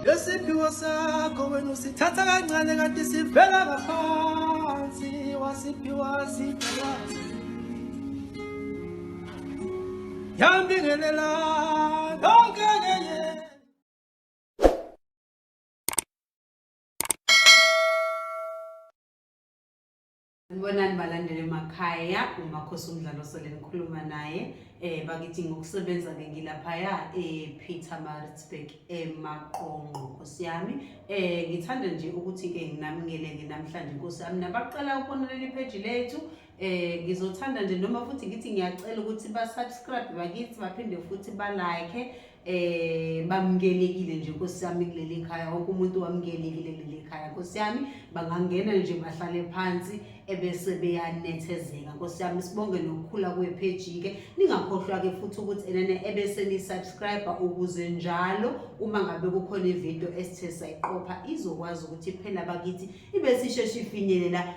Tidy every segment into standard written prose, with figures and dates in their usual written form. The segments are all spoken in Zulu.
Lesiphiwo sakho wena usithatha kancane kanti sivela ngaphansi wasiphiwa siphiwa yambingelela yonke kenye. Sanibonani balandeli emakhaya, uMakhosi umdlalo sele ngikhuluma naye bakithi ngokusebenza ke ngilaphaya ePietermaritzburg eMaqonqo Nkosi yami. Ngithanda nje ukuthi ke nginamukele ke namhlanje Nkosi yami nabaqala ukubona leli page lethu. Ngizothanda nje noma futhi ngithi ngiyacela ukuthi ba subscribe bakithi baphinde futhi ba like. Bamukelekile nje Nkosi yami kuleli khaya, wonke umuntu wamukelekile kuleli khaya Nkosi yami, bangangena nje bahlale phansi ebese beyanethezeka Nkosi yami. Sibonge nokukhula kwepage ke, ningakhohlwa ke futhi ukuthi enene ebese ni subscribe ukuze njalo uma ngabe kukhona ivideo esithe sayiqopha izokwazi ukuthi phela bakithi ibe sisheshe ifinyelela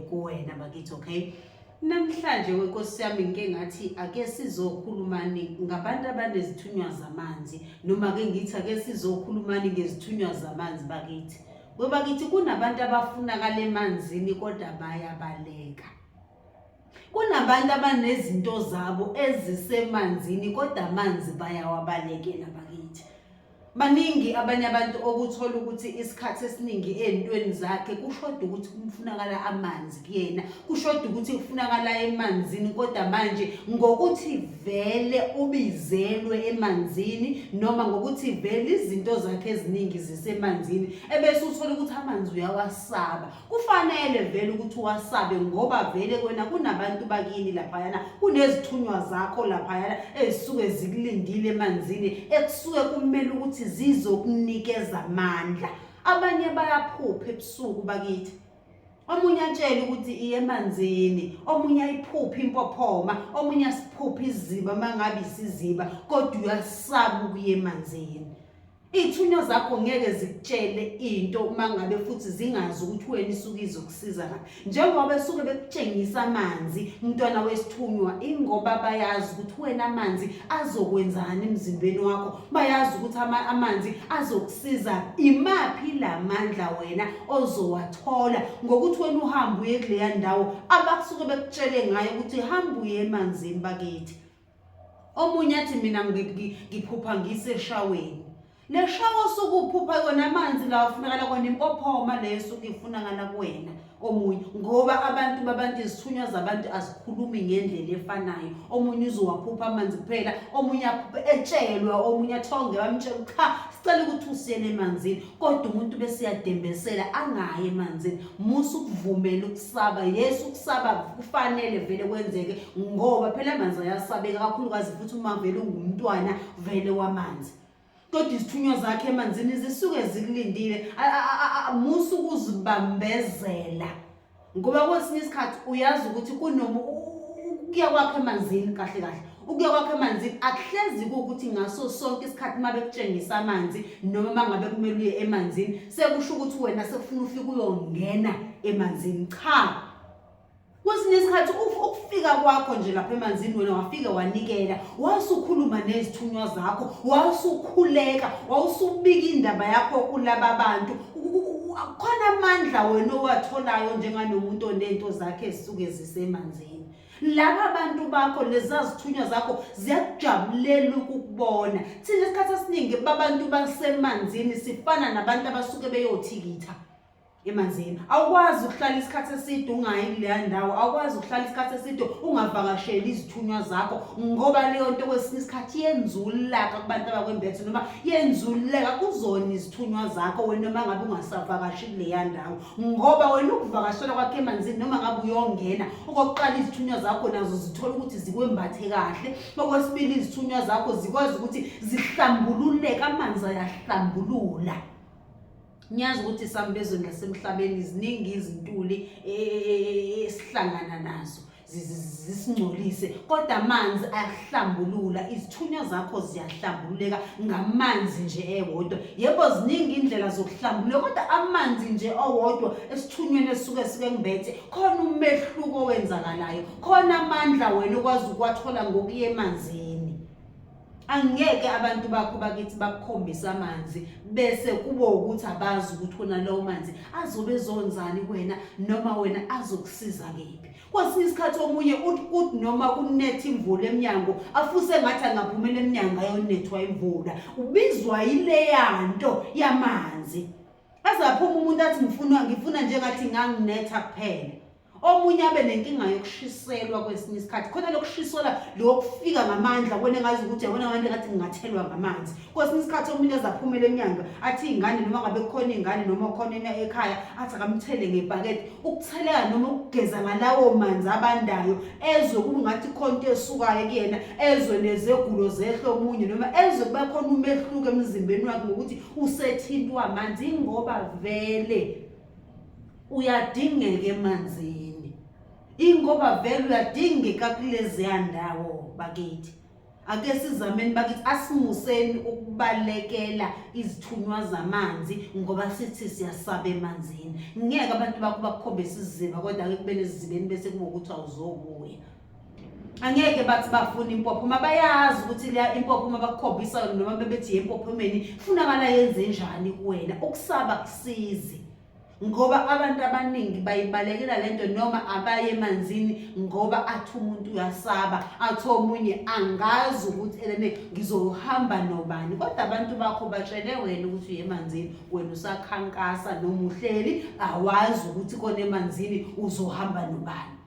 kuwena bakithi. Okay, namhlanje wenkosi yami ngike ngathi ake sizokhulumani ngabantu abanezithunywa zamanzi, noma ke ngithi ake sizokhulumani ngezithunywa zamanzi bakithi. Ngoba kithi kunabantu abafunakala emanzini kodwa bayabaleka. Kunabantu abanezinto zabo ezisemanzini kodwa amanzi bayawabalekela bakithi. Baningi abanye abantu okuthola ukuthi isikhathi esiningi ey'ntweni zakhe kushoda ukuthi kufunakala amanzi kuyena, kushoda ukuthi kufunakala emanzini, kodwa manje ngokuthi vele ubizelwe emanzini noma ngokuthi vele izinto zakhe eziningi zisemanzini, ebese uthola ukuthi amanzi uyawasaba. Kufanele vele ukuthi uwasabe ngoba vele kwena kunabantu bakini laphayana, kunezithunywa zakho laphayana ezisuke zikulindile emanzini ekusuke kumele ukuthi zizokunikeza amandla. Abanye bayaphupha ebusuku bakithi, omunye atshele ukuthi iye emanzini, omunye ayiphuphe impophoma, omunye asiphuphe iziba mangabe isiziba, kodwa uyasaba ukuya emanzini. Iy'thunywa zakho ngeke zikutshele into uma ngabe futhi zingazi ukuthi wena isuke izokusiza ngaphi. Njengoba besuke bekutshengisa amanzi mntwana wesithunywa, ingoba bayazi ukuthi wena amanzi azokwenzani emzimbeni wakho, bayazi ukuthi amanzi azokusiza. Imaphi la mandla wena ozowathola ngokuthi wena uhambe uye kuleya ndawo abakusuke bekutshele ngayo ukuthi hamba uye emanzini bakithi. Omunye athi mina ngiphupha ngiseshaweni. Le shawa osuke uphupha kona amanzi lawa afunakala kona impophoma leyo esuke ifunakala kuwena omunye, ngoba abantu babantu izithunywa zabantu azikhulumi ngendlela efanayo. Omunye uzowaphupha amanzi kuphela, omunye aphuphe etshelwa, omunye athonge bamtshela cha sicela ukuthi usiyele emanzini, kodwa umuntu bese uyadembesela angayi emanzini. Musa ukuvumela ukusaba. Yes, ukusaba kufanele vele kwenzeke ngoba phela amanzi ayasabeka kakhulukazi futhi uma vele ungumntwana vele wamanzi, kodwa izithunywa zakhe emanzini zisuke zikulindile. Musa ukuzibambezela ngoba kwesinye isikhathi uyazi ukuthi kunoma ukuya kwakho emanzini kahle kahle ukuya kwakho emanzini akuhlezi kuwukuthi ngaso sonke isikhathi uma bekutshengisa amanzi noma uma ngabe kumele uye emanzini sekusho ukuthi wena sekufuna ufike uyongena emanzini. Cha, kwesinye isikhathi ukufika kwakho nje lapha emanzini wena wafike wanikela, wasukhuluma nezithunywa zakho, wasukhuleka, wawusubika indaba yakho kulaba bantu. Khona amandla wena owatholayo njenganomuntu onento zakhe ezisuke zisemanzini. Laba bantu bakho lezazithunywa zakho ziyakujabulela ukukubona. Thina isikhathi esiningi babantu basemanzini sifana nabantu abasuke beyothikitha emanzini. Awukwazi ukuhlala isikhathi eside ungayi kuleya ndawo, awukwazi ukuhlala isikhathi eside ungavakasheli izithunywa zakho, ngoba leyo nto kwesinye isikhathi yenza ulaka kubantu abakwembethe noma yenza ulaka kuzona izithunywa zakho wena noma ngabe ungasavakashi kuleya ndawo, ngoba wena ukuvakashela kwakho emanzini noma ngabe uyongena, okokuqala izithunywa zakho nazo zithola ukuthi zikwembathe kahle, okwesibili izithunywa zakho zikwazi ukuthi zihlambululeke, amanzi ayahlambulula. Ngiyazi ukuthi sambezweni lasemhlabeni ziningi izintuli esihlangana nazo zisingcolise, kodwa amanzi ayahlambulula, izithunywa zakho ziyahlambululeka ngamanzi nje ewodwa. Yebo, ziningi indlela zokuhlambulula, kodwa amanzi nje owodwa esithunyweni esisuke sike ngibethe, khona umehluko owenzakalayo, khona amandla wena okwazi ukuwathola ngokuya emanzini. Angeke abantu bakho bakithi bakukhombise amanzi bese kube ukuthi abazi ukuthi wona lawo manzi azobe ezonzani kuwena noma wena azokusiza kephi. Kwesinye isikhathi omunye uthi kuthi noma kunetha imvula emnyango afuse ngathi angaphumela emnyango ayonethwa imvula. Ubizwa yileya nto yamanzi. Azaphuma umuntu athi ngifuna ngifuna njengathi nganginetha kuphela. Omunye abe nenkinga yokushiselwa kwesinye isikhathi. Khona lokushiselwa lokufika ngamandla kwena ngazi ukuthi yabona abantu ngathi ngingathelwa ngamanzi. Kwesinye isikhathi omunye azaphumela emnyango athi ingane noma ngabe kukhona ingane noma khona ekhaya athi akamthele ngebhakede. Ukutheleka noma ukugeza ngalawo manzi abandayo ezwe kube ngathi khona into esukayo kuyena ezwe nezegulo zehla omunye noma ezwe kuba khona umehluko emzimbeni wakhe ngokuthi usethintwa amanzi ingoba vele uyadingeka emanzini ingoba vele uyadingeka kuleziya ndawo bakithi ake sizameni bakithi asimuseni ukubalekela izithunywa zamanzi ngoba sithi siyasaba emanzini ngeke abantu bakho bakukhombise isiziba kodwa ke kube nezizibeni bese kuba ukuthi awuzobuya angeke bathi bafuna impophoma bayazi ukuthi leya impophoma bakukhombisa noma bebethi yempophomeni funakala yenze njani kuwena ukusaba kusizi ngoba abantu abaningi bayibalekela lento noma abaye emanzini ngoba athi umuntu uyasaba athi omunye angazi ukuthi elene ngizohamba nobani kodwa abantu bakho batshele wena ukuthi uye emanzini wena usakhankasa noma uhleli awazi ukuthi kona emanzini uzohamba nobani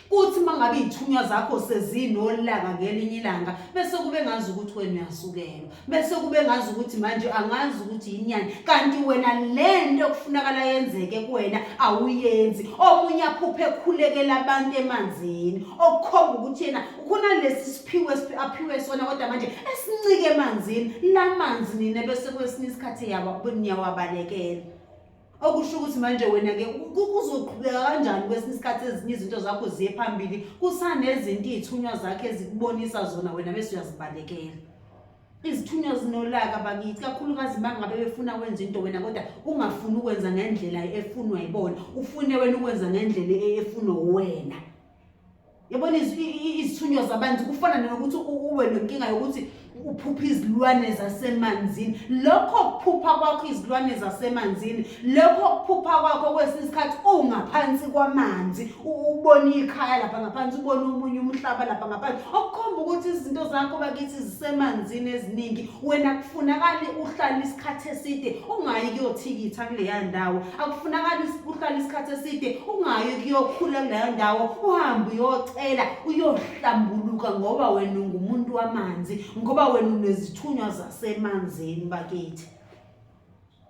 Kuthi uma ngabe iy'thunywa zakho sezinolaka ngelinye ilanga bese kube ngazi ukuthi wena uyasukelwa, bese kube ngazi ukuthi manje angazi ukuthi yinyani kanti wena le nto okufunakala yenzeke kuwena awuyenzi. Omunye aphuphe ekhulekela abantu emanzini okukhomba ukuthi yena ukhona lesi siphiwo aphiwe sona kodwa manje esincike emanzini. La manzi nina bese kwesinye isikhathi niyawabalekela. Okusho ukuthi manje wena-ke kuzoqhubeka kanjani kwesinye isikhathi ezinye izinto zakho ziye phambili kusanezinto iy'thunywa zakhe ezikubonisa zona wena bese uyazibalekela. Izithunywa zinolaka bakithi kakhulukazi uma ngabe befuna kwenza into wena kodwa ungafuni ukwenza ngendlela efunwa yibona, ufune wena ukwenza ngendlela efunwa uwena. Yabona izithunywa zabantu kufana nokuthi ube nenkinga yokuthi uphupha izilwane zasemanzini. Lokho kuphupha kwakho izilwane zasemanzini, lokho kuphupha kwakho kwesinye isikhathi ungaphansi kwamanzi, ubona ikhaya lapha ngaphansi, ubona omunye umhlaba lapha ngaphansi. Okukhomba ukuthi izinto zakho bakithi zisemanzini eziningi. Wena kufunakali uhlale isikhathi eside ungayi kuyothikitha kuleya ndawo. Akufunakali uhlale isikhathi eside ungayi kuyokhula kuleyo ndawo, uhambe uyocela uyohlambuluka ngoba wena ungumuntu wamanzi, ngoba wena unezithunywa zasemanzini bakithi.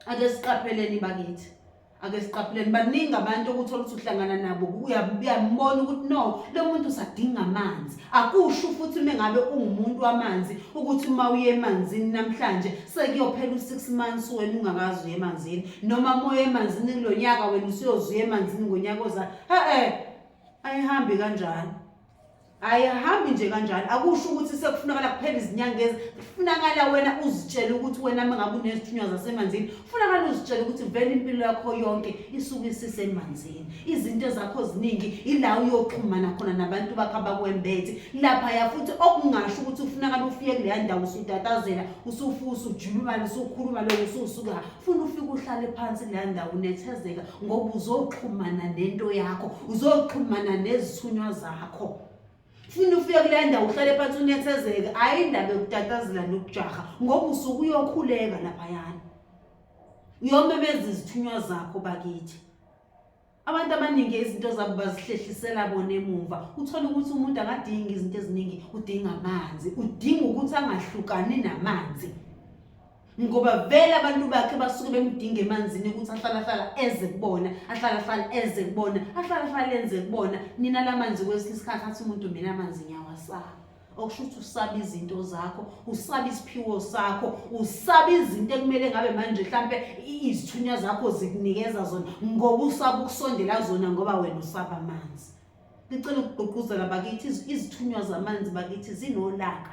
Ake siqapheleni bakithi. Ake siqapheleni, baningi abantu okuthola ukuthi uhlangana nabo uyambona ukuthi no lo muntu usadinga amanzi. Akusho futhi uma ngabe ungumuntu wamanzi ukuthi uma uye emanzini namhlanje sekuyophela u-six months wena ungakazi uye emanzini, noma uma uye emanzini kulo nyaka wena usuyoze uye emanzini ngonyaka ozayo. E-e, ayihambi kanjalo. Ayihambi nje kanjalo. Akusho ukuthi sekufunakala kuphela izinyanga ezi. Kufunakala wena uzitshele ukuthi wena uma ngabe unezithunywa zasemanzini, kufunakala uzitshele ukuthi vele impilo yakho yonke isuke isisemanzini. Izinto zakho ziningi ila uyoxhumana khona nabantu bakho abakwembethe. Laphaya futhi okungasho ukuthi ufunakala ufike kuleya ndawo usutatazela, usufusa, ujulumala, usukhuluma lokho ususuka. Funa ufike uhlale phansi kuleya ndawo unethezeka ngoba uzoxhumana nento yakho, uzoxhumana nezithunywa zakho. Funa ufike kuleya ndawo uhlale phansi unethezeke, hhayi indaba yokutatazela nokujaha ngoba usuke uyokhuleka laphayana. Uyomemeza izithunywa zakho bakithi. Abantu abaningi izinto zabo bazihlehlisela bona emumva. Uthole ukuthi umuntu akadingi izinto eziningi, udinga amanzi, udinga ukuthi angahlukani namanzi. Ngoba vele abantu bakhe basuke bemdinga emanzini ukuthi ahlala hlala eze kubona, ahlala hlala eze kubona, ahlala hlala enze kubona. Nina lamanzi kwesinye isikhathi athi umuntu mina amanzi ngiyawasaba. Okusho ukuthi usaba izinto zakho, usaba isiphiwo sakho, usaba izinto ekumele ngabe manje mhlampe izithunywa zakho zikunikeza zona ngoba usaba ukusondela zona ngoba wena usaba amanzi. Ngicela ukugqugquzela bakithi izithunywa zamanzi bakithi zinolaka.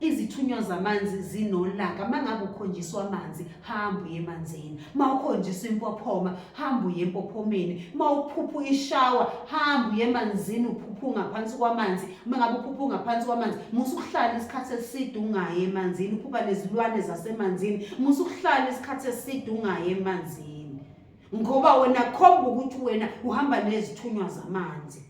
Izithunywa zamanzi zinolaka. Uma ngabe ukhonjiswa amanzi, hamba uye emanzini. Uma ukhonjiswa impophoma, hamba uye empophomeni. Uma uphupha ishawa, hamba uye emanzini uphupha ungaphansi kwamanzi. Uma ngabe uphupha ungaphansi kwamanzi, musa ukuhlala isikhathi eside ungayi emanzini, uphupha nezilwane zasemanzini. Musa ukuhlala isikhathi eside ungayi emanzini. Ngoba wena khomba ukuthi wena uhamba nezithunywa zamanzi.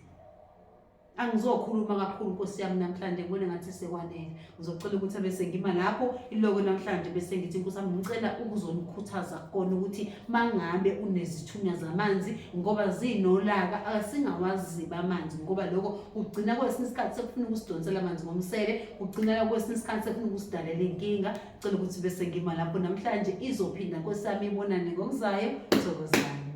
Angizokhuluma kakhulu nkosi yami namhlanje ngibone ngathi sekwanele. Ngizocela ukuthi abese ngima lapho iloko namhlanje bese ngithi nkosi yami ngicela ukuzonikhuthaza kona ukuthi mangabe unezithunywa zamanzi ngoba zinolaka asingawaziba amanzi ngoba lokho kugcina kwesinye isikhathi sekufuna ukusidonsela amanzi ngomsele, kugcina kwesinye isikhathi sekufuna ukusidalela inkinga. Cela ukuthi bese ngima lapho namhlanje izophinda nkosi yami ibonane ngokuzayo. Thokozani.